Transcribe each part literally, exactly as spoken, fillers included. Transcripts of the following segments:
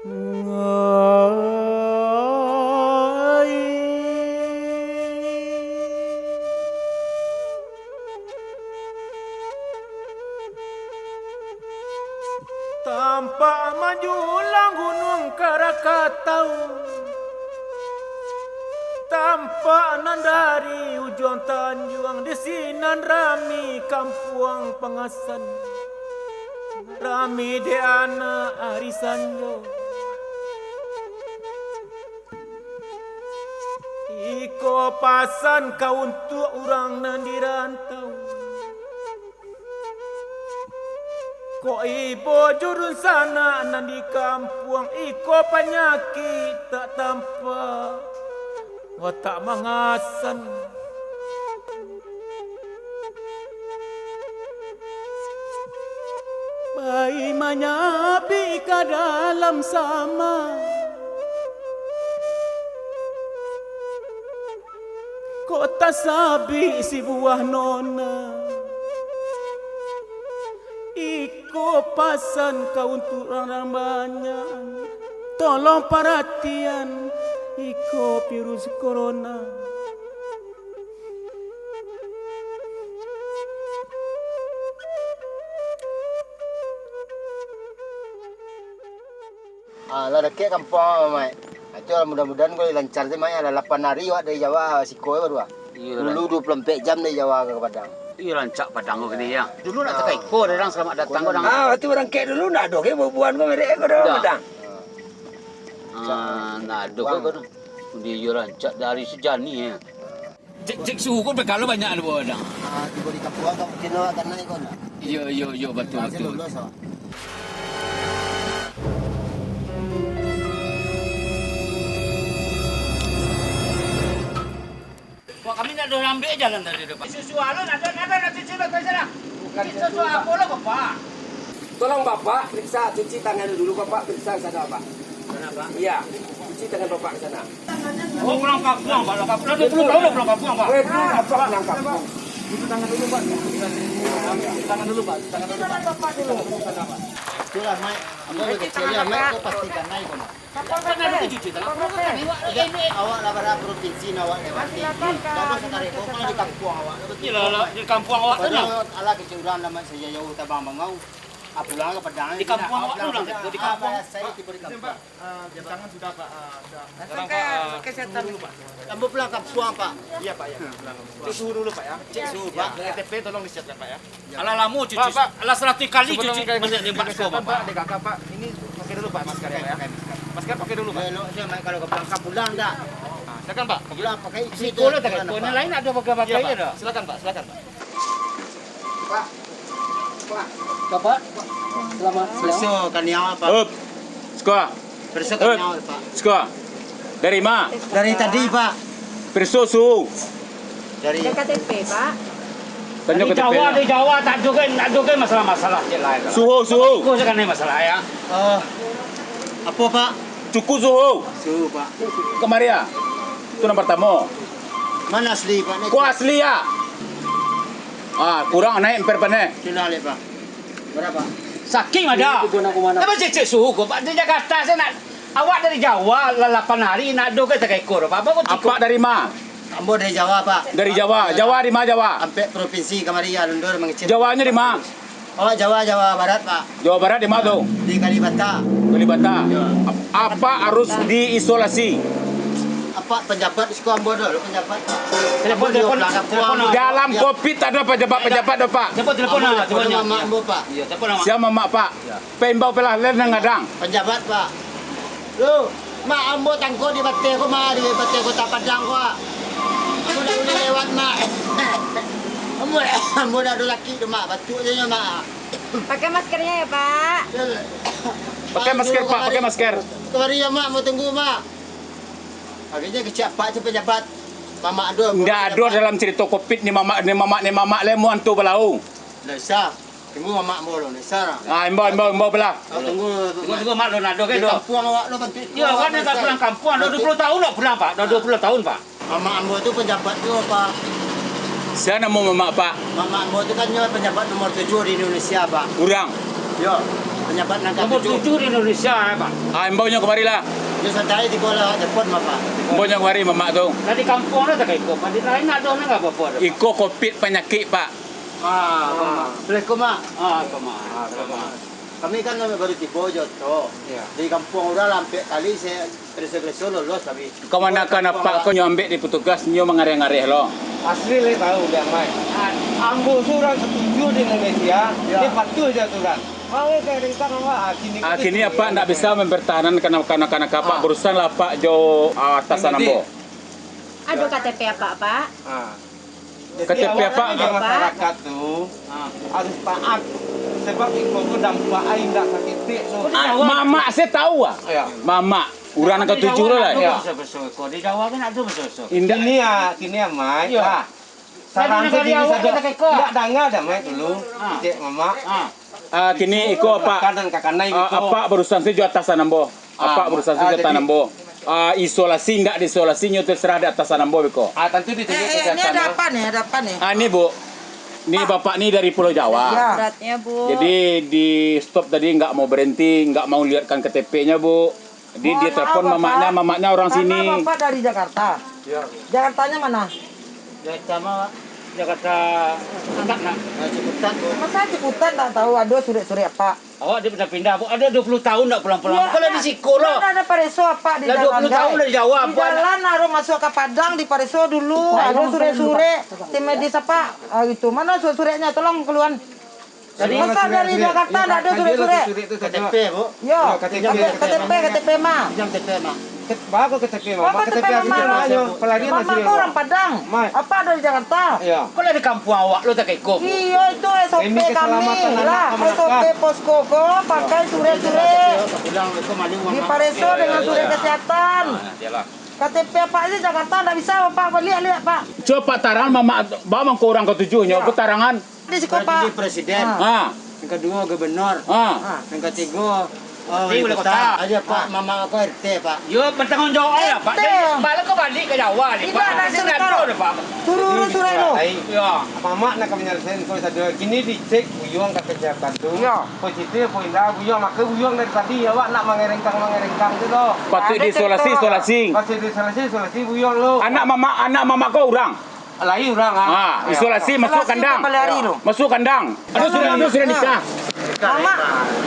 Tampak manjulang Gunuang Karakatau, tampak nan dari ujuang tanjuang, di sinan rami kampuang Pangasan, rami dek anak ari sanjo. Iko pasan ka untuak urang nan di rantau. Kok ibo jurun sanak nan di kampuang, iko panyakik tak tampak, watak mangasan. Pai manyabik ka dalam sama. Kok tasabik si buah nona. Iko pasan ka untuak urang banyak. Tolong paratian, iko virus corona. Ah, lah dakek kampuang, Mak. Itu lah, mudah-mudahan ko lancar se, Mak. Lah lapan hari awak dari Jawa, siko baru, ah. Iyo, dulu lah. Dua puluh ampek jam dari Jawa ka Padang. Iyo, rancak Padang ko kini, ya. Dulu nak takaiko, orang selamat datang ko, dang. Ah, waktu barangkek dulu, nak ado ke bubuhan ko, merek ko, dang, Padang. Ah, nak ado ke, ko, dang. Dia iyo rancak dari sejani, ya. Cek, cek suhu ko bakalo banyak ado bawa dah. Ah, tibo di kampuang kan mungkin awak kanai ko nah. Iyo, iyo, iyo, batua, batua. Lolos awak. Wah, kami nak dah ambil jalan tadi dah, Pak. Susu alun ada, ada, ada cuci lah, tak salah. Bukan susu apa lah, Bapak? Tolong Bapak periksa, cuci tangan dulu, Bapak periksa sana, Pak. Sana, Pak? Iya, cuci tangan Bapak ke sana. Oh, pulang kampuang, Pak. Lah, dua puluh tahun lah pulang kampuang, Pak. Weh, pulang kampuang, pulang kampuang. Cuci tangan dulu, Pak. Cuci tangan dulu, Pak. Cuci tangan dulu, Pak. Itulah, Mak. Apa yang kecil ya, Mak? Kau pastikan naik, kau. Tangan dulu cuci tangan. Awak lah bara provinsi, nah, awak lewati. Bagus, tarik kau kalau di kampuang awak. Iyalah, lah, di kampuang awak tu, nah. Alah, kecil urang, dah, Mak, saya jauh tabang bangau. Ah, pulang ke Padang. Di kampuang awak tu, pulang. Di kampuang. Saya tiba di kampuang. Ah, jam tangan sudah, Pak. Ah, sudah. Sekarang, Pak, ah, kesehatan dulu, Pak. Ambo pulang kampuang, Pak. Iya, Pak, ya. Pulang kampuang. Cek suhu dulu, Pak, ya. Cek suhu, Pak. Ya. K T P tolong disiapkan, Pak, ya. Ya. Alah lamo cuci. Pak, Pak. Alah serati kali cuci. Sebelum ke, banyak ke nembak kesehatan, Pak, Pak. Dek kakak, Pak. Ini pakai dulu, Pak, masker ya, Pak, ya. Pakai masker. Masker pakai dulu, Pak. Elok, elok, Mak, kalau ke Padang, pulang dah. Ah, silakan, Pak. Pulang pakai. Siko lah tak ada. Yang lain ada pakai-pakai. Iya, Pak. Silakan, Pak. Silakan, Pak. Pak. Pak. Bapak, selamat siang. Perso kaniawa, Pak. Hup. Siko. Perso kaniawa, Pak. Siko. Dari ma? Dari tadi, Pak. Perso suhu. Dari K T P, Pak. Tanyo dari K T P Jawa, lah. Dari Jawa, tak ado kan, tak ado kan masalah-masalah je lah. Suhu, suhu. Kau jangan ni masalah, ya. Eh, apa, Pak? Cukuik suhu. Suhu, Pak. Kamari, ya. Itu nan partamo. Mana asli, Pak? Ko asli, ya? Ah, kurang naik emper paneh. Sudah, lek, Pak. Berapa? Saking ada. Ini kebun aku mana? Tapi cek-cek suhu ko, Pak. Di Jakarta saya nak, awak dari Jawa, lah lapan hari, nak ado ke tak ekor, Pak? Apa ko cukup? Apak dari ma? Ambo dari Jawa, Pak. Dari Jawa. Jawa di ma Jawa? Ampek provinsi kamari, alun ado mangecek. Jawanyo di ma? Awak Jawa, Jawa Barat, Pak. Jawa Barat di ma tu? Di Kalibata. Kalibata. Ya. Ap-, apak harus diisolasi. Apak pejabat siko ambo dulu, pejabat. Telepon, ambo telepon, telepon, telepon. Dalam covid tak ada pejabat-pejabat doh, Pak. Telepon, telepon, ambo lah, telepon mamak ambo, Pak. Iya, telepon mamak. Sia mamak, Pak? Iya. Paimbau pelah len nan gadang. Pejabat, Pak. Lu, mak ambo tangkok di bateh ko, mak, di bateh Kota Padang ko, ah. Ambo dak buliah lewat, mak. Ambo, ambo dak ado laki tu, mak. Batuk je nyo, mak. Pakai maskernya ya, Pak. Pakai masker, Pak. Pakai masker. Kamari ya, mak. Ambo tunggu, mak. Akhirnya kecek apak tu pejabat. Mamak tu. Ndak ado dalam cerita covid ni, mamak ni, mamak ni, mamak le, muan tu balau. Ndak usah. Tunggu mamak ambo lo, ndak usah lah. Ah, imbau, imbau, imbau belah. Ah, tunggu, tunggu, tunggu, mak lo nak ado ke, di kampuang awak lo bantu. Yo, awak ni tak pulang kampuang, dah dua puluh tahun tak pulang, Pak. Dah dua puluh tahun, Pak. Mamak ambo tu pejabat tu, Pak. Sia namo mamak, Pak? Mamak ambo tu kan nyo pejabat nomor tujuh di Indonesia, Pak. Urang? Yo. Pejabat nan katujuah. Nomor tujuh di Indonesia, eh, Pak. Ah, imbau nyo kamari lah. Yo santai, tibo lah, telepon Bapak. Imbau nyo kamari, mamak tu. Lah di kampuang lah, tak iko. Di lain ado nan apo-apo ado. Iko covid panyakik, Pak. Ah, Pak. Assalamualaikum, Mak. Ah, Pak Mak. Ah, Pak Mak. Kami kan baru tibo jo tu. Iya. Di kampuang urang lah ampek kali se-, Pareso-pareso lolos kami. Kamanakan apak ko nyo ambek di petugas, nyo mangareh-ngareh lo. Asli lai tahu, Mak Mai. Ah, ambo surang katujuah di Indonesia, ya, dia patuh je aturan. Awak kayak rintang awak, ah, kini Ah, kini apak ndak bisa mempertahankan kamanakan apak, ah, berurusan lah apak jo, ah, atasan ambo. Ado K T P apak, Pak? Ah. Jadi K T P awak apak? Masyarakat tu, ah, harus taat. Sebab iko tu dampak ai indak saketek tu. Ah, mamak se tahu ah. Ya. Mamak, urang nan katujuah lo lah. Di Jawa kan ado beso-beso. Indak. Kini ah, kini ah, Mai. Yo. Ah. Saran se kini awak sajo. Indak danga dah, Mai, dulu. Ah. Cek mamak. Ah. Ah, kini iko apak, makanan ka kanai ah, iko. Apak berurusan se jo atasan ambo. Ah, apak berurusan se ah, jo jadi atasan ambo. Ah, isolasi indak diisolasi nyo terserah di atasan ambo beko. Ah, tantu ditengok. Eh, eh, ini kesehatan ada lo. Apa nih? Ada apa nih? Ah, ni, Bu. Ni Pak. Bapak ni dari Pulau Jawa. Ya. Suratnya, Bu. Jadi di stop tadi, nggak mau berhenti, nggak mau lihatkan K T P-nya, Bu. Di, dia telepon mamaknya, mamaknya orang sini. Mohon maaf, Pak. Karena Bapak dari Jakarta. Ya. Jakartanya mana? Jakarta mah, Jakarta Ciputat, nak. Ah, Ciputat, Bu. Masa Ciputat nggak tahu ada surek-surek, Pak? Awak dia pindah-pindah, Bu. Ada dua puluh tahun ndak pulang-pulang. Iya, kalau di siko lah. Ada pareso apak di jalan, dua puluh tahun dari Jawa, di jalan harus masuk ke Padang, dipareso dulu. Ada surek-surek, tim medis apak, ah, gitu. Mana surek-sureknya? Tolong keluar. Jadi, masa dari Jakarta ndak ada surek-surek? K T P, Bu. Yo, K T P, K T P, K T P mah. Pinjam K T P mah. Ket-, bawa ke K T P, Bawa Mak. K T P K T P mah. Pelarian. Mama ko orang Padang. Mai. Apak dari Jakarta? Iya. Kok lah di kampuang awak lo tak ikut? Iyo, itu S O P kami lah. S O P posko ko pakai surek-surek. Dipareso dengan surek kesehatan. Ah, iyalah. K T P apak aja Jakarta ndak bisa, Pak. Baliak-liak, Pak. Cubo Pak tarang, mamak, bawa mangko urang katujuah nyo, ya, katarangan. Di siko, Pak. Presiden. Ah. Yang kedua gubernur. Ah. Yang ketiga, oh, wali kota. Aja, Pak, mamak ko R T, Pak. Yo, bertanggung jawab aja, Pak. R T. Jadi, balik ke balik ke Jawa ni, Pak. Tidak ada cerita. Suruh urus surat lo. Yo. Mamak nak ka menyelesaikan ko sajo. Kini dicek buyuang ka kesehatan tu. Yo. Positif apo indak buyuang, maka buyuang dari tadi awak nak mangerengkang-mangerengkang tu lo. Patut diisolasi, isolasi. Patut diisolasi, isolasi buyuang lo. Anak mamak, anak mamak ko urang? Lai urang, ah. Ah, isolasi, masuk kandang. Masuk kandang. Ado surek, ado surek nikah. Mamak,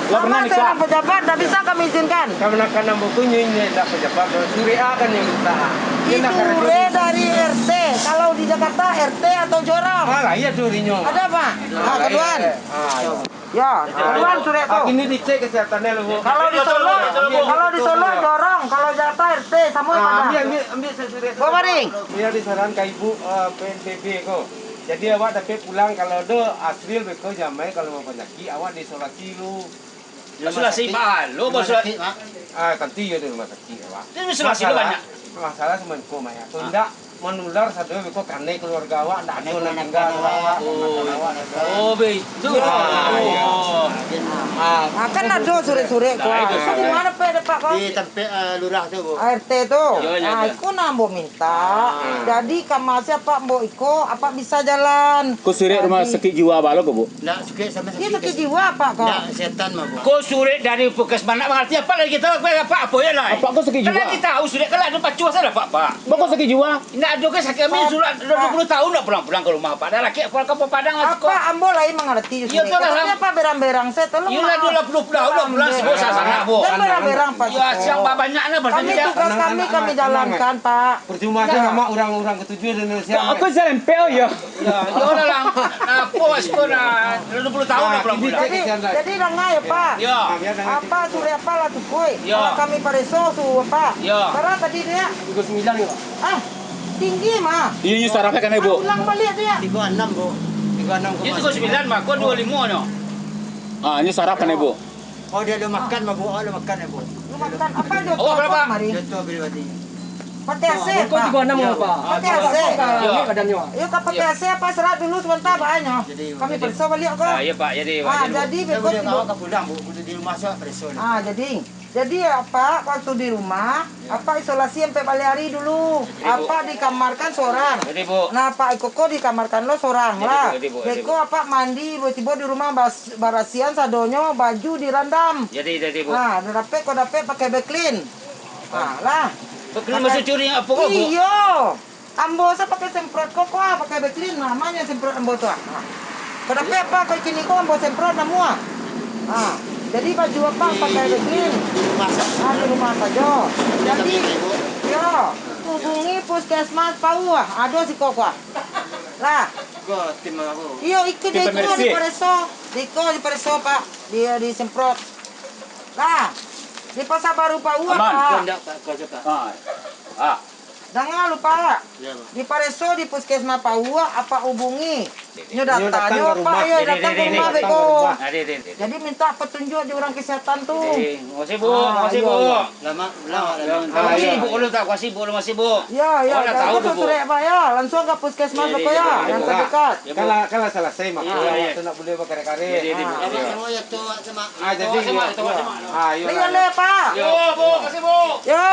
lah pernah nikah. Seorang pejabat, ndak bisa kami izinkan. Kamanakan ambo ko nyo indak pejabat, surek a kan yang minta. Itu surek dari R T. Kalau di Jakarta, R T atau jorong. Ah, lah, iya tu rinyo. Ada, Pak? Ah, keluar. Ah, iya. Ya, keluar surek tu. Ah, kini dicek kesehatannya lo, Bu. Kalau di Solo, kalau di Solo jorong, kalau Jakarta R T, samo Padang. Ambil, ambil, ambil surek tu. Bawa baring. Iyo, disarankan ibu, eh, P N B B ko. Jadi awak dapek pulang, kalau ado asril beko jamai, kalau bapanyakik, awak diisolasi lu. Isolasi, Pak. Lu isolasi, Pak. Ah, tantu iyo di rumah sakik, Pak. Isolasi lu banyak. Masalah cuma ko, Mak, ya. Ko indak manular sado beko kanai keluarga awak, ndak ado nan tingga awak. Oh, baitu. Ah, iyo. Ah, kan ado surek-surek ko. Nah, itu. Di mana, Pak, dapat ko? Di tampek, eh, lurah tu, Bu. A R T tu. Iyo, iyo. Ah, iko nan ambo minta. Ah. Jadi, kamasi apak ambo iko, apak bisa jalan. Ko surek rumah sakit jiwa balo ko, Bu? Ndak sakik samo sakik. Iyo, sakik jiwa apak ko. Ndak, setan mah, Bu. Ko surek dari puskesmas, ndak mangarati apak lagi, tahu apak, apak apo yo lah. Apak ko sakik jiwa? Kan lagi tahu surek, kan ado pacuah salah apak, Pak. Apak ko sakik jiwa? Ndak ado ka sakik, kami sudah dua puluh tahun ndak pulang-pulang ka rumah, Pak. Dah laki pulang ka Padang lah siko. Apak ambo lai mangarati surek. Iyo, tu lah. Tapi apak berang-berang sajo, tolong. Iyo lah, dua puluh tahun ndak pulang siko, salah-salah, Bu. Jangan berang-berang, Pak. Iyo, siang banyak lah. Kami tugas kami, kami jalankan, Pak. Percuma aja nama urang-urang katujuah di Indonesia. Aku serempel ya. Ya, yo lah, lah. Nah, apo siko nah, dua puluh tahun lah pulang-pulang. Jadi, jadi danga yo, Pak. Ya. Apak surek apak lah cukuik. Ya. Kalau kami pareso suruah apak. Ya. Bara tadi dia? Tigo sembilan ni, Pak. Ah, tinggi mah. Iyo, nyo saraf kan, Ibu? Ulang baliak dia. Tigo anam, Bu. Tigo anam. Ini tigo sembilan mah, ko duo limo nyo. Ah, nyo saraf kan, Ibu? Oh, dia alun makan, Bapak. Oh, alun makan, Bapak. Alun makan. Apak ado kemari? Dia tu beli tadi. Pakai A C, Pak. Pakai A C. Iyo, ka pakai A C, apak istirahat dulu sabanta, Pak, nyo. Kami pareso baliak ko. Ah, iyo, Pak, jadi, Pak, jadi, jadi, Pak. Awak ka pulang, Bu. Di rumah sajo pareso. Ah, jadi. Jadi, Apak waktu di rumah, Apak isolasi ampek baleh ari dulu. Jadi, Bu. Apak dikamarkan sorang. Jadi, Bu. Nah, Apak iko ko dikamarkan lo sorang Jadi, lah. Bu, jadi, Bu, jadi, Beko Bu. Apak mandi, tibo di rumah bas-, barasian sadonyo, baju dirandam. Jadi, jadi, Bu. Nah, dapek ko dapek pakai Baclean. Nah, lah. Baclean Pakai maksud curi apo ko, Bu? Iyo. Ambo sa pakai semprot ko, ko ah, pakai Baclean, namonyo semprot ambo tu ah. Ha. Ko dapek apo ko kini ko ambo semprot namuah. Ha. Jadi baju Apak pakai Baclean. Di rumah sajo. Ha, di rumah sajo. Jadi, yo, hubungi puskesmas Pauah, ado siko ko ah. Lah. Ko tim apo? Iyo, iko Tim dia iko pemersi. Dipareso. Di iko dipareso, Pak. Dia disemprot. Lah. Di Pasar Baru Pauah, Aman. Pak. Ko ndak, Pak, ko ajo, Pak. Ah. Ah. Danga lu, Pak. Iyo, Pak. Dipareso di puskesmas Pauah, Apak hubungi. Nyo Nyo datang datang nyo, ka Pak, rumah. Iyo, Dek, dek, datang dek, ka dek, rumah, datang ka beko. Rumah. Ah, dek, dek, dek. Jadi minta petunjuk di urang kesehatan tu. Dek, makasih, Bu. Ah, makasih, iyo, Bu. Iyo. Lama, lama, lama. Ah, Makasih, iyo. Bu. Kalau tak, makasih, Bu. Makasih, Bu. Iyo, iyo. Awak dah Dah tahu tu, tu, Bu. Surek, Pak, yo. Langsung ka puskesmas Iyo, beko, iyo, yo. Iyo, Yang Bu. terdekat. Iyo, Bu. Kalau, kalau salasai mah, Iyo, iyo. Awak tu nak buliah bakareh-kareh. Iyo, iyo, iyo. Ah. Awak Iyo. semua ya tu, awak sama. Ah, jadi, Awak sama, iyo. Awak sama. Ah, iyo Iyo, lah, leh, Pak. Iyo, Bu. Makasih, Bu. Yo.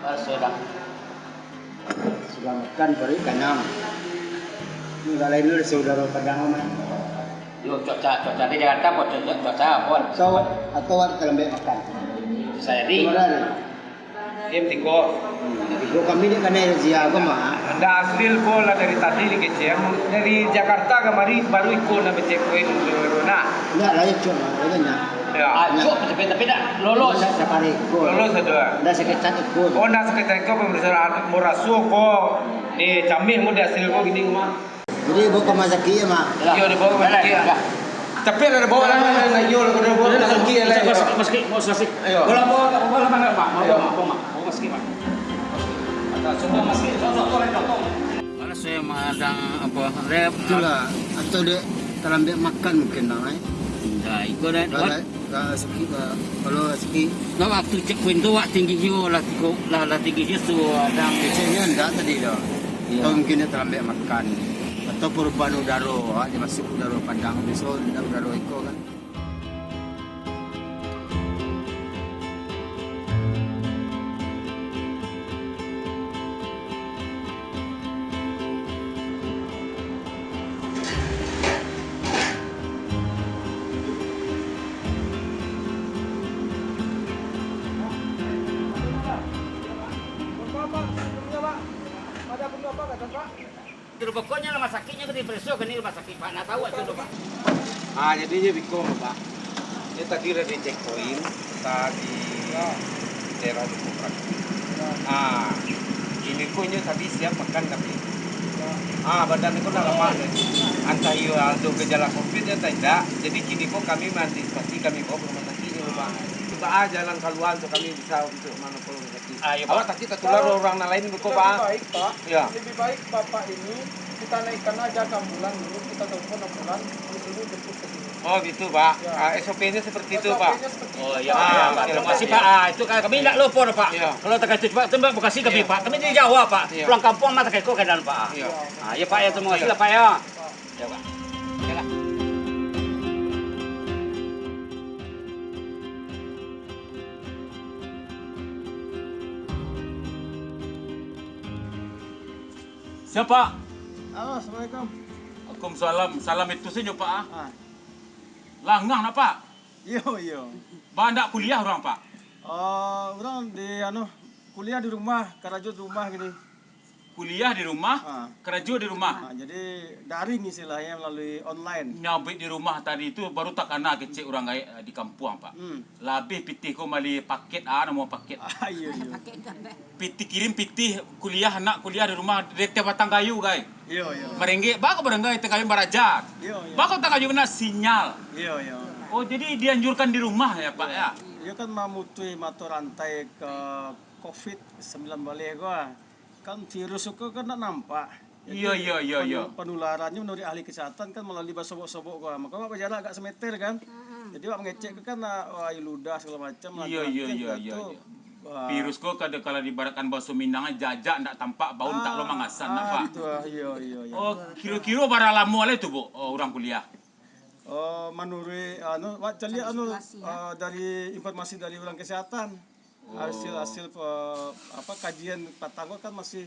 Baso dah. Sudah makan, paruik kanyang. Ini udah lain dulu, saudara Padang, Mak. Yo, cuaca, cuaca di Jakarta, apa cuaca, cuaca apa? So, atau awak talambek makan? Saya di. Kemana ni? Game tiga. Hmm, tiga kami ni kanai razia ko, Mak. Ndak asli ko lah dari tadi di kecek. Dari Jakarta kamari baru iko nak bacheck point dulu nah. Ndak lah, cuma, Mak, katanya. Ya. Ah, cuk, tapi, tapi ndak lolos. Ndak sapareh iko. Lolos sajo, ah. Ndak saketek iko. Oh, ndak saketek iko pemeriksaan muraso ko. Eh, camih mo di asli ko gini, Mak. Jadi, bawa ka rumah sakit ya, Mak? Iyo, dibawa ka rumah sakit, ah. Tapi lah dibawa lah, lah, lah, iyo, lah, lah, bawa ka rumah sakit, lah, iyo. Masuk, masuk, masuk, masuk. Iyo. Bola, bola, bola, Mak, Mak, Mak, Iyo. Mak, Mak, Mak, Mak, masuk, Mak. Ada, coba masuk, coba, coba, coba. Mana saya madang apa, rep? Itulah, atau dia terlambat makan mungkin, Bang, eh? Dah, ikut, eh. Kalau, kalau sakit, Bang, kalau sakit. Nah, waktu checkpoint tu, wak tinggi juo lah, tigo, lah, lah tinggi juo tu, madang. Keceknya ndak tadi dah. Iyo. Atau mungkin dia terlambat makan. Atau perubahan udara, ah, dia masuk udara Padang, biaso udara iko kan. Bapak, sebelumnya, Pak, ada perlu apa ke atas, Pak? Itu pokoknya rumah sakitnya ka dipereso ka ni rumah sakit, Pak. Nak tahu tu, Pak. Ah, jadi inyo biko, Pak. Inyo tadi lah di checkpoint, kita di daerah Dukuh Prako. Ah, ini ko inyo tadi siap makan tapi. Ah, badan ko dah lamah deh. Antah iyo ado gejala covid atau indak. Jadi kini ko kami mengantisipasi, kami bawa ke rumah sakit ni, Pak. Cuba ah jalan keluar untuk kami bisa untuk mana kalau Ah, iyo, Pak. Awak takik tatular urang nan lain beko, Pak. Lebih baik, Pak. Yo. Lebih baik Bapak ini kita naikkan aja ke ambulan dulu, kita telepon ambulan, dulu jemput ke sini. Oh, gitu, Pak. Yo. Ah, S O P-nya seperti itu, Pak. S O P-nya seperti itu, Pak. Oh, iyo, Pak. Ah, iyo, Pak. Terima kasih, Pak. Ah, itu kan kami ndak lupo, Pak. Iyo. Kalau takah itu, Pak, terima kasih kami, Pak. Kami di Jawa, Pak. Iyo. Pulang kampung mah takah iko keadaan, Pak. Iyo. Ah, iyo, Pak, yo, terima kasih lah, Pak, yo. Iyo, Pak. Iyolah. Siapa? Halo, assalamualaikum. Waalaikumsalam. Salam itu sajo, Pak, ah. Ah. Langah nak, Pak? Iyo, iyo. Ba ndak kuliah urang, Pak? Oh, urang di, anu, kuliah di rumah, karajo di rumah gini. Kuliah di rumah, Ah. karajo di rumah. Ah, jadi daring istilahnya melalui online. Nyabuik di rumah tadi tu baru takana kecek urang gaek, eh, di kampuang, Pak. Hmm. Labih pitih ko mali paket, ah, namo paket. Ah, iyo, iyo. Pitih kirim pitih kuliah, anak kuliah di rumah, deteh batang kayu, gai. Iyo, iyo. Maringgik, bako baranggai batang kayu baraja. Iyo, iyo. Bako batang kayu bana sinyal. Iyo, iyo. Oh, jadi dianjurkan di rumah ya, Pak, ya? Iyo kan mamutuih mato rantai ka covid sembilan baleh ko ah. Kan virus ko kan ndak nampak. Jadi, Iyo, iyo, iyo, iyo. panu-, panularannya menurut ahli kesehatan kan melalui basobok-sobok ko ah. Maka awak bajarak agak semeter kan. Jadi awak mangecek ko kan, ah, air ludah segala macam lah, Iyo, iyo, antigen iyo, kan iyo, tu. iyo. Wah. Virus ko kada kalau diibaratkan bahaso Minang, jajak ndak tampak, bau ndak lo mangasan, Ah, apa? Itu ah, iyo, iyo, iyo. Oh, kiro-kiro bara lamo lah itu, Bu, oh, urang kuliah? Oh, manuruik, anu, wak caliak, anu, Situasi, ya. ah, dari informasi dari urang kesehatan. Oh. Hasil-hasil, eh, apa, kajian patang ko kan masih,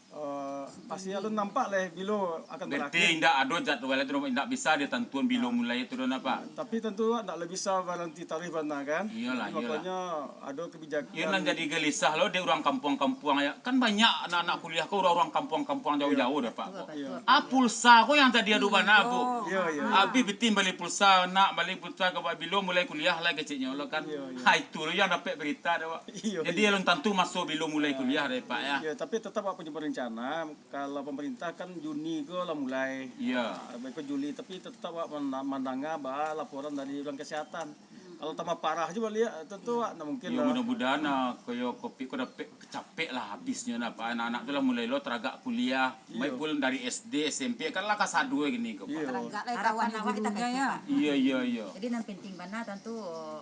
eh, masih alun nampak lah bilo akan Berarti berakhir. indak ado jadwal itu, indak bisa ditantuan bilo mulai itu, don, apa? Tapi tantu ndak lah bisa baranti taruih bana kan. Iyolah, Jadi, iyolah. makanya ado kebijakan. Iyo nan jadi gelisah lo dek urang kampuang-kampuang ya. Kan banyak anak-anak kuliah ko urang-urang kampuang-kampuang jauah-jauah dah, Pak. Betul, Pak. Iyo. Ah, pulsa ko yang tadi ado bana, Bu. Iyo, iyo. Abih bitin bali pulsa, nak bali pulsa ka bilo mulai kuliah lah keceknyo lo kan. Iyo, iyo. Ha, itu lo yang dapek berita dah, Pak. Iyo, Jadi, iyo. alun tantu maso bilo mulai kuliah dah, Pak, ya. Iyo, tapi tetap awak punyo rencana, kalau pemerintah kan Juni ko lah mulai. Iyo. Ah, baik ko Juli, tapi tetap awak manda-, mandanga ba laporan dari urang kesehatan. Kalau tambah parah juo baliak, tentu awak ndak mungkin Iyo, lah. mudah-mudahan, ah, koyo covid ko dapek, capek lah habisnyo nah, Pak. Anak-anak tu lah mulai lo taragak kuliah, Iyo. baik pun dari S D, S M P, kan lah kasadua gini ko, Pak. Iyo. Taragak lah Harapan kawan awak kita gurunyo, baik, ya. Pak. Iyo, iyo, iyo. Jadi, nan penting bana tantu,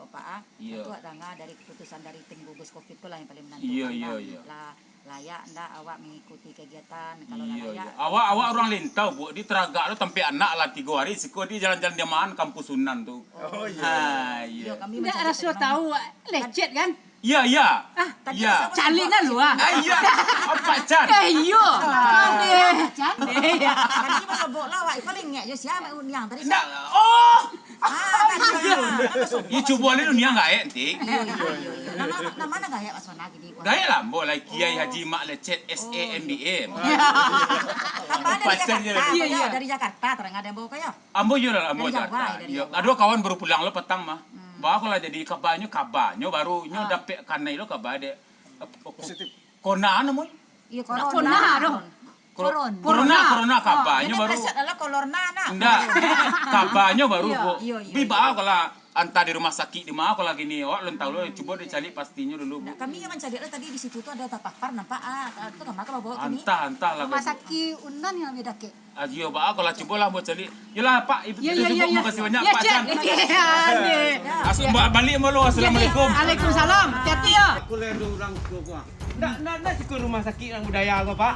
Pak, ah, Iyo. tantu awak danga dari keputusan dari tim gugus covid tu lah yang paling menentukan Iyo, iyo, lah. iyo. Lah layak ndak awak mengikuti kegiatan, kalau lah Iyo, layak, iyo. Awak, awak urang Lintau, Bu, di taragak tu tampek anak lah tigo hari, siko di jalan-jalan diamaan Kampus Unan tu. Oh, iyo. Ha, iyo. Iyo, kami Ndak mencari raso tadi tahu, memang wak. Lecet kan? Iyo, iyo. Ah, tadi Iyo. raso Calik nak lu, ah. Ah, iyo. Apa, Chan? Eh, iyo. Ah. Candeh, candeh. Tadi basobok lah, wak. Iko lingek je, sia, Mak Uniang tadi, Ndak, sia. oh! Ah, tadi basobok. Iyo, cubo lah Uniang gaek, Tik. Iyo, iyo, iyo, iyo. Nama, nama na gaek, Pak Sona, gini, Pak. Gaek lah, ambo lah Kiai Oh. Haji Mak Lecet, S A M B M. Oh. Apa dari Pasal je Jakarta, lah. Iya, iya. Dari Jakarta, terang ada ambo kaya. Ambo iyo lah, ambo Dari Jawa, Jakarta. dari Iyo. Jawa. Ado kawan baru pulang lo patang mah. Hmm. Ba ko lah jadi kabanyo, kabanyo baru nyo Ah. dapek kanai lo kaba dek. Positif. Kona namonyo? Iyo, Corona. corona doh. Kor-, Corona. corona, corona Ah, kabanyo jadi baru. Pleset lah corona nah. Ndak. Kabanyo baru Iyo. ko. Iyo, iyo, Bi iyo. ba ko lah antah di rumah sakik di ma ko lah kini. Awak alun tahu lo, cubo dicaliak pastinyo dulu, Bu. Ndak, kami yang mancaliak lo tadi di situ tu ado tatapar nampak, ah, tu ka ma ka babawa kini. Antah, antah lah, Rumah Bu. sakit Unan yang lebih dakek. Ah, iyo, ba ko lah, cubo lah ambo caliak. Yolah, Pak, Iyo, iyo, iyo, iyo. makasih banyak, Iyo, Pak Chan. Chan. Iyo, iyo. Asu-, ba-, balik ambo lo. Iyo, iyo. Assalamualaikum. Waalaikumsalam. Hati-hati, yo. Aku lah ado urang ko, Pak. Ndak, ndak, ndak siko rumah sakik nan budaya ko, Pak.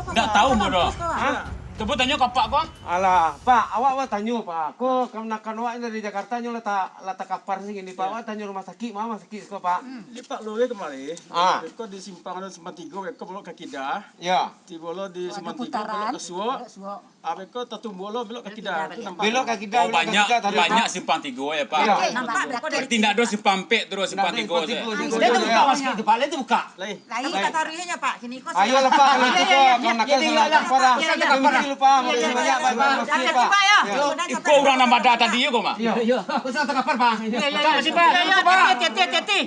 Ndak tahu ambo doh. Hah? Cubo tanyo ka Pak ko. Alah, Pak, awak, awak tanyo, Pak. Ko kamanakan awak dari Jakarta nyo lah ta-, lah takapar siko ni, Pak. Iyo. Awak tanyo rumah sakik, ma rumah sakik siko, Pak? Hmm. Di Pak Lurah kamari, Ah. ko di simpang ado simpang tigo, ko belok ka kida. Iyo. Tibo lo di Oh, ado Simpang Tigo, putaran. belok ka Suok. Belok Suok. Abih ko tatumbuah lo belok ka Belok kida. kida baliak. Nampak Belok tu. ka kida, Oh, belok ka banyak, kida tadi, banyak Pak. Simpang Tigo ya, Pak. Iyo. Nampak Berarti ndak ado Simpang Ampek tu, Simpang Tigo tu. Ndak ado Simpang Tigo tu. Sudah tu buka, Pak, sikit, Pak, lain tu buka. Lain. Lain. Lain. Kita taruh inyo, Pak. Kini ko Ayolah, sudah. Pak, kalau Iyo, gitu, iyo, iyo, Bang Nakal iyo, salah iyo, kapar lah. iyo, iyo. Permisi lu, Pak. Makasih banyak, Pak. Iyo. Makasih, Pak. Iyo. Iyo. Iko urang nan bada tadi ko, Pak. Iyo. Iyo. Aku salah kapar, Pak. Iyo, iyo, iyo. Makasih, Pak. Iyo, iyo, Pak. Hati-hati, hati-hati.